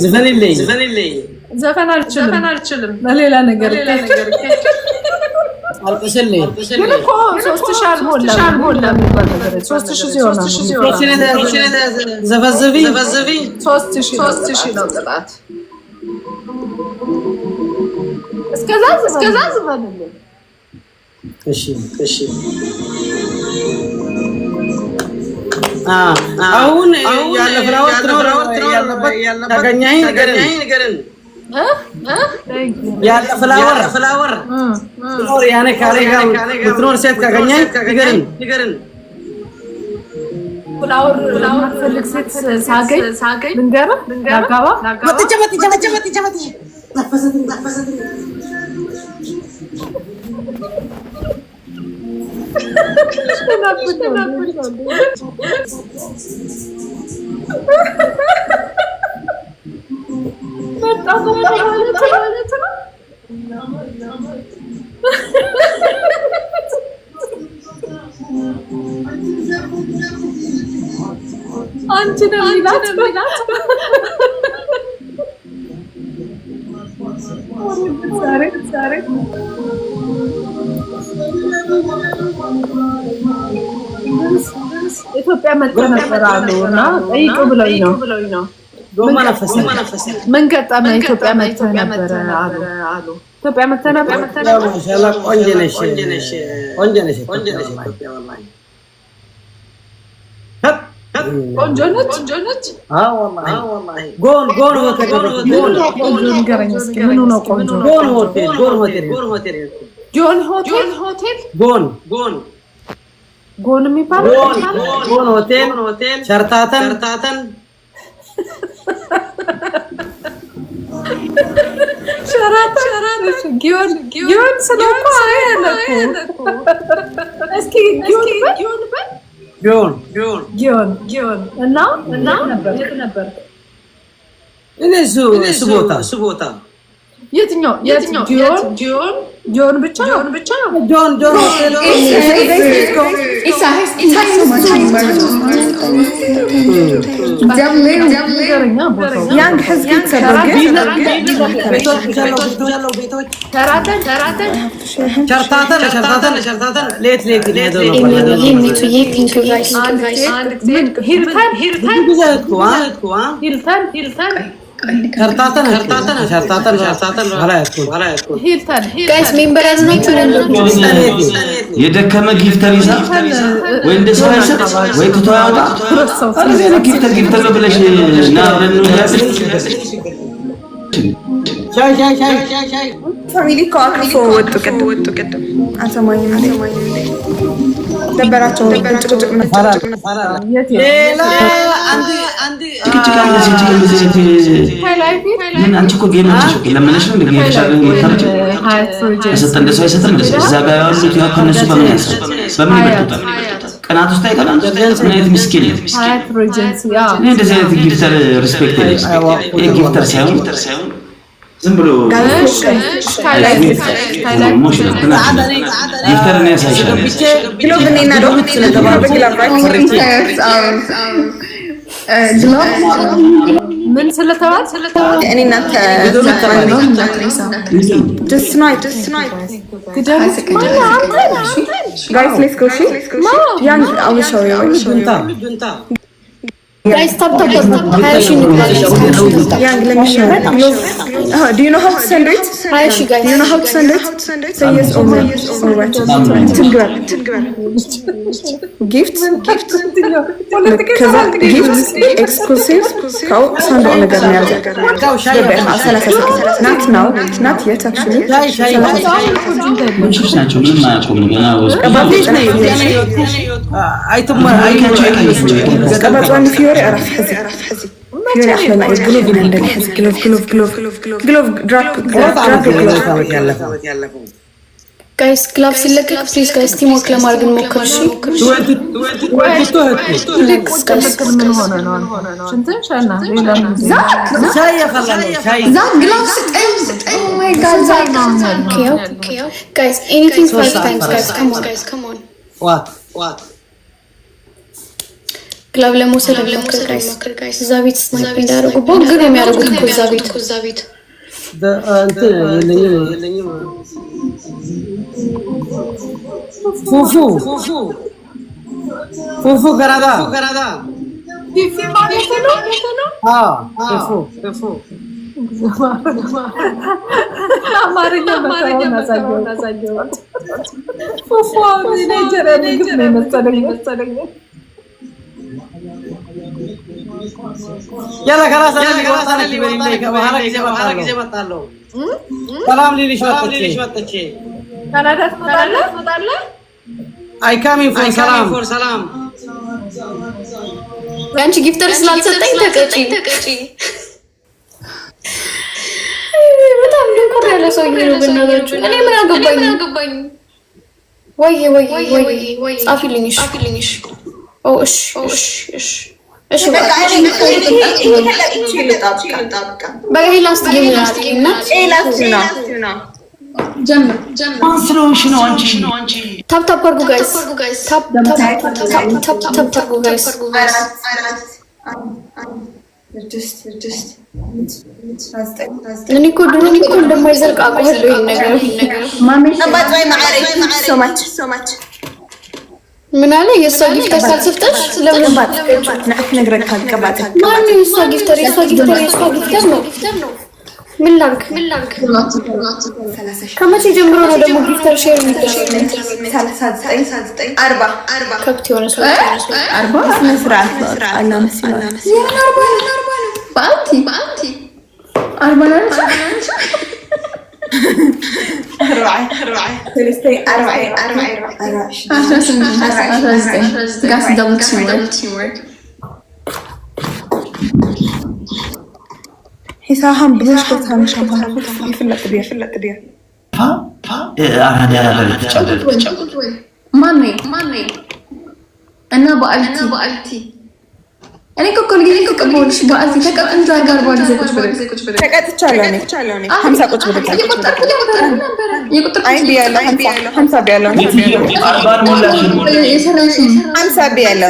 ዘፈንልኝ። ዘፈን አልችልም። ለሌላ ነገር አልቅስልኝ። ግን እኮ 3000 አልሞላም። 3000 ሲሆን ዘፈዘፊ። 3000 ነው ቅጣት። እስከዛ ዝፈንልኝ። እሺ፣ አሁን ያለ flower ትኖር ያለበት ታገኛኝ ንገረን። ያለ flower ትኖር ያኔ ካሬ ጋር ብትኖር ሴት ካገኛኝ ንገረን። Flower ፈልግ ሴት ሳገኝ ልንገርህ ላጋባ። መጥቼ መጥቼ መጥቼ መጥቼ መጥቼ ታፈሰትን። ማለት ነው። አንቺ ነው የሚላት። ዛሬ ኢትዮጵያ መጥተህ ነበር አሉ እና ጠይቁ ብለውኝ ነው። ጎማ ነፈሰ። ምን ገጠመህ? ኢትዮጵያ መጥተህ ነበር አሉ። ኢትዮጵያ መጥተህ ነበር። ማሻአላህ፣ ቆንጆ ነሽ፣ ቆንጆ ነሽ ኢትዮጵያ ወላሂ። ቆንጆ ነች። አዎ ወላሂ፣ ጎን ጎን ሆቴል ጎን። ቆንጆ ንገረኝ እስኪ፣ ምኑ ነው ቆንጆ? ጎን ሆቴል፣ ጎን ሆቴል። ጆን ሆቴል። ጎን። ጎን የሚባለው? ጎን ሆቴል፣ ሸርታተን። ሸራተን ጊዮን፣ ጊዮን ስለው እኮ አይ አለ እኮ። እስኪ ጊዮን በል። ጊዮን። ጊዮን ጊዮን እና የት ነበር? እኔ እሱ ቦታ። የትኛው የትኛው? ጊዮን ጊዮን ጊዮን ብቻ ብቻ? ጆን ጆን ሆቴል። ንገረኛ ቦታው። ያንግ ሕዝቢ ተሰረገ። ቤቶች። ሸራተን ሸራተን። ሸርታተን ሸርታተን ሸርታተን ሌት ሌት ሌት። ሚቱዬ thank you guys። ሂልተን ሂልተን። ብዙ ጊዜ ሂልተን ሂልተን። ሸርታተን ሸርታተን ሸርታተን ሸርታተን ሂልተን። Guys, member ያዝናችሁ። የደከመ gifter ይዛ ወይ እንደ ሰው አይሰጥ ወይ ትቶ ያወጣ። እንደዚህ አይነት gifter gifter ነው ብለሽ ና ብለን ነው ያለሽ። ሻይ ሻይ ሻይ ሻይ። Family እኮ አክርፎ ወጡ። ቅድም አልሰማኝም እንዴ? ደበራቸው። ጭቅጭቅ ነው። ሌላ አንድ አንድ ጭቅጭቅ አለ። ጭቅጭቅ እንደዚህ አይነት ምን አንቺ እኮ game ነች እኮ፣ ለምነሽ ነው እንደ የተሻለ የምታመጪው። ከሰጠ እንደ ሰው አይሰጥም። እንደ እዛ ጋር ያሉት ያው ከእነሱ በምን ያንሳል? በምን ይበልጡታል? ቅናት ውስጥ አይቀናም። ምን አይነት ምስኪን ነው? ሀያት ሬጀንሲ። እኔ እንደዚህ አይነት gifter respect የለኝም። ይሄ gifter ሳይሆን ዝም ብሎ emotional gifter እኔ ያሳይሻል። Glove እኔና ዶ በ glove, right? Glove. ምን ስለተባል? እኔ እናንተ just night. ግደሉት ማነው? አንተ? Guys, let's go. እሺ ያንግ I will show you. Guys, tap tap tap፣ 20,000 እንግባ guys። ያንግ, let me show you. Glove. Do you know how to send it? 20,000 guys. Do you know how to send it? Say yes or no or what? ትግበር gift ከዛ gift exclusive ካብኡ ሳንዱቅ ነገር ነው ያዘ ገባ 30 ሰከንድ, not now, not yet, actually. ምንሾች ናቸው። ምንም አያውቁም። ገና ውስጥ ቀባፅዋኒ ፊዮሪ ዕረፍ ሕዚ ፊዮሪ ኣኽለና እዩ። Glove ኢና እንደሊ ሕዚ። Glove, glove, glove, glove, drop, drop glove. Guys, glove ሲለቀቅ please guys teamwork ለማድረግ እንሞክር። እሺ። ልክስ guys። ምን ሆነ ነው? ሽንትን ሸና ሌላ ምን? ሻይ እያፈላ ነው ሻይ። ዛክ፣ glove ስጠኝ። Oh my God, ዛክ። Okay, guys, anything five times, guys, come on. What, what? Glove ለመውሰድ እንሞክር guys። እዛ ቤት snipe እንዳያደርጉ፣ ቦግ ነው የሚያደርጉት እኮ እዛ ቤት። እንትን የለኝም። ፉፉ፣ ፉፉ ካናዳ። ፊፊ ማለት ነው። አዎ፣ ፉፉ። አማርኛ መከራውን አሳየው። ፉፉ አሁን የናይጄሪያ ምግብ ነው የመሰለኝ። يلا خلاص በኋላ ጊዜ እመጣለሁ። ሰላም ሊልሽ መጥቼ። ካናዳ ትመጣለህ? I coming for ሰላም። የአንቺ gifter ስላልሰጠኝ ተቀጪ። በጣም ድንቁር ያለ ሰውዬ ነው። በእናታችሁ እኔ ምን አገባኝ? ወይ ወይ ወይ፣ ጻፊልኝ። እሺ፣ ኦ እሺ እሺ እሺ እሺ። በቃ ይሄ last game እና ጀምር። ማን ስለሆንሽ ነው አንቺ? Tap tap አድርጉ guys። Tap tap tap tap tap አድርጉ guys። እኔ እኮ ድሮ እኮ እንደማይዘልቅ አውቀዋለሁ ይሄን ነገር። ምን አለ የእሷ gifter ካልሰጠሽ ለምን? ማነው የእሷ gifter? የእሷ gifter የእሷ gifter ነው። ምን ላድርግ? ከመቼ ጀምሮ ነው ደግሞ gifter share የሚደረገው? ከብት የሆነ ሰው። 40። በአንቲ 40 ነው። 18፣ 19። Guys, double teamwork. ሒሳብሃን ብዙሕ ይፍለጥ ድያ? አራዳ ያለ። ማነው እና በአልቲ እኔ እኮ ሁል ጊዜ ተቀበልሽ በአልቲ ተቀጥ እንጂ ጋር ባል ጊዜ ቁጭ ብለሽ። ተቀጥቻለሁ እኔ 50 ቁጭ ብለሽ። እየቆጠርኩ ነበረ፣ እየቆጠርኩ። አይ ብያለሁ፣ 50 ብያለሁ። 40 አልሞላሽም። የሰራሽው። 50 ብያለሁ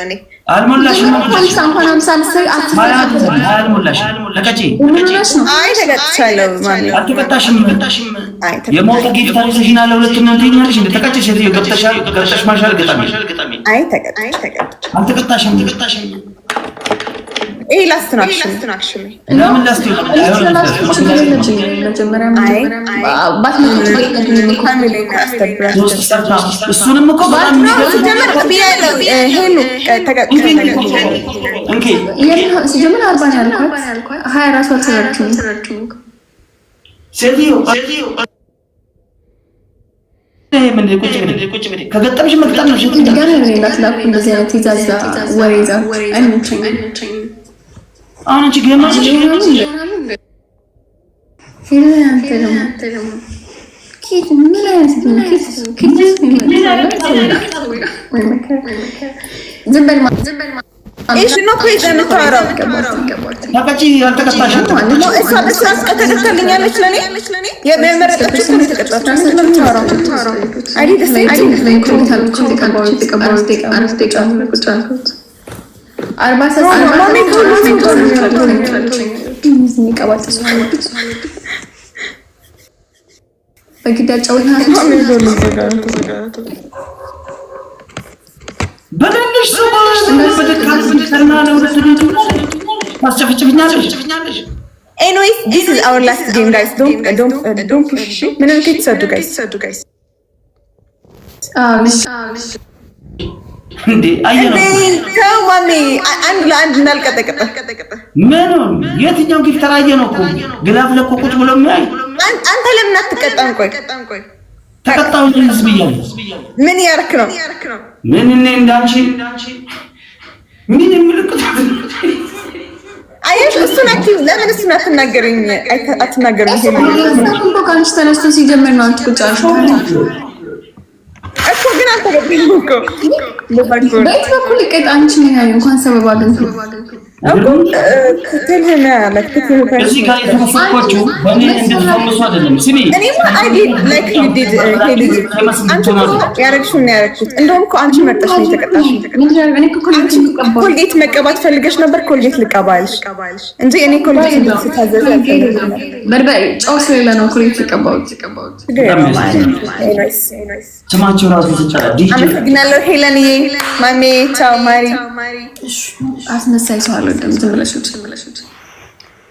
እኔ። አልሞላሽም። 50 እንኳን 50 ልትሰሪ። 20 አልሞላሽም። ተቀጪ። ምን ሆነሽ ነው? አይ ተቀጥቻለሁ ማሚ። አልተቀጣሽም። አይ። የሞቀ gifter ይዘሽና ለሁለት ነው ትይኛለሽ። እንደ ተቀጭ ሴትዮ ገብተሻል፣ ገብተሽ ማሻል ገጣሚ። አይ ተቀጥቻለሁ። አልተቀጣሽም። ይሄ last ነው actually። ለምን last? ስለ last ችግር የለብኝም። መጀመሪያ ባትመጡ ችግር የለብኝም እኮ። Family አስተብራ። ሶስት ሰርታ እሱንም እኮ በጣም የሚገርም ሲጀመር ብያለሁ ሄሉ ተቀጥቻለሁ። እንኪ። የምን ሲጀምር 40 ነው ያልኳት፣ 20 ራሱ አልሰራችም። ሴትዮ ይሄ ምን ቁጭ ብለሽ ቁጭ ብለሽ ከገጠምሽ መግጠም ነው። ሴትዮ። ድጋሚ እኔ እንዳትላኩ እንደዚህ አይነት ይዛዛ ወሬ ይዛችሁ አይመቸኝም። አሁን አንቺ ገማ ሄሉ አንተ ደግሞ ኬት ምን አይነት ነው? ኬት ኬት ወይ መከራ። ዝም በል እሺ ነው እኮ የምታወራው። ተቀጪ፣ አልተቀጣሽም። No፣ እሷ በስራ ተቀጥታልኛለች። ለኔ የመረጠችው እኮ ነው የተቀጣችው። ምንድን ነው የምታወራው? I did the same thing. 40 ማሚ ቶሎ ቶሎ። የሚቀባጥሱ በግድ ያጫወትናት። ማሚ ቶሎ ቶሎ። በትንሽ ሰው በደካማ ለሁለት ነው ታስጨፍጭፍኛለሽ። Anyways, this is our last game, guys. Don't push. እሺ ምንም ከትሰዱ guys። እንዴ አየነው። ተው ማሚ፣ አንድ ለአንድ እንዳልቀጠቅጥ። ምኑ የትኛው gifter አየነው እኮ glove ለኮ ቁጭ ብሎ የሚያይ። አንተ ለምን አትቀጣም? ቆይ። ተቀጣሁ ህዝብ እያለ። ምን ያርክ ነው? ምን እኔ እንዳንቺ ምን የሚልቅት አየሽ፣ እሱን አትይም። ለምን እሱን አትናገሪኝ? አትናገሪኝ? እኮ ከአንቺ ተነስቶ ሲጀምር ነው አንቺ ቁጭ አልሽው። እኮ ግን አልተገባኝም እኮ። እንደዛ እኮ ነው። በየት በኩል ይቀጥ? አንቺ ምን ያዩ እንኳን ሰበብ አግኝቶ እኮ tell him, like, tell him. እዚህ ጋር የተመሰኳችሁ በእኔ እንድትፈምሱ አይደለም። ስሚ። እኔማ I did like you did, ሄሊ። አንቺ እኮ ያደረግሽውን ነው ያደረግሽው። እንደውም እኮ አንቺ መርጠሽ ነው የተቀጣሽው። ምንድን ነው? እኔ እኮ ኮልጌት የምቀባው። ኮልጌት መቀባት ፈልገሽ ነበር፣ ኮልጌት ልቀባልሽ እንጂ እኔ ኮልጌት ስታዘዝ አልፈልግም። በርበሬ ጨው ስለሌለ ነው ኮልጌት የቀባሁት። ችግር የለውም። Anyways፣ ስማቸው ራሱ ስጫ ዲጄ። አመሰግናለሁ ሄለንዬ፣ ማሜ፣ ቻው ማሪ። አስመሳይ ሰው አልወድም። ዝም ብለሽ ውጭ።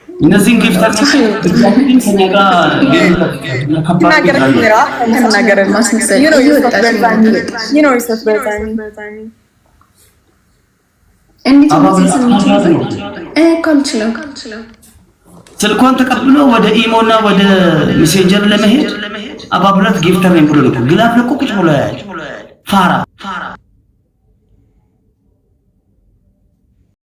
እነዚህን gifter ከኛ ጋር ትናገር ካሜራ ትናገር። ማስመሰል You know yourself better than me. You know yourself better than me. እንዴት ነው ስሜት? እኔ እኮ አልችልም። ስልኳን ተቀብሎ ወደ ኢሞ እና ወደ ሜሴንጀር ለመሄድ አባብላት gifter ነኝ ብሎ ልኮ glove ለቆ ቁጭ ብሎ ያያል። ፋራ።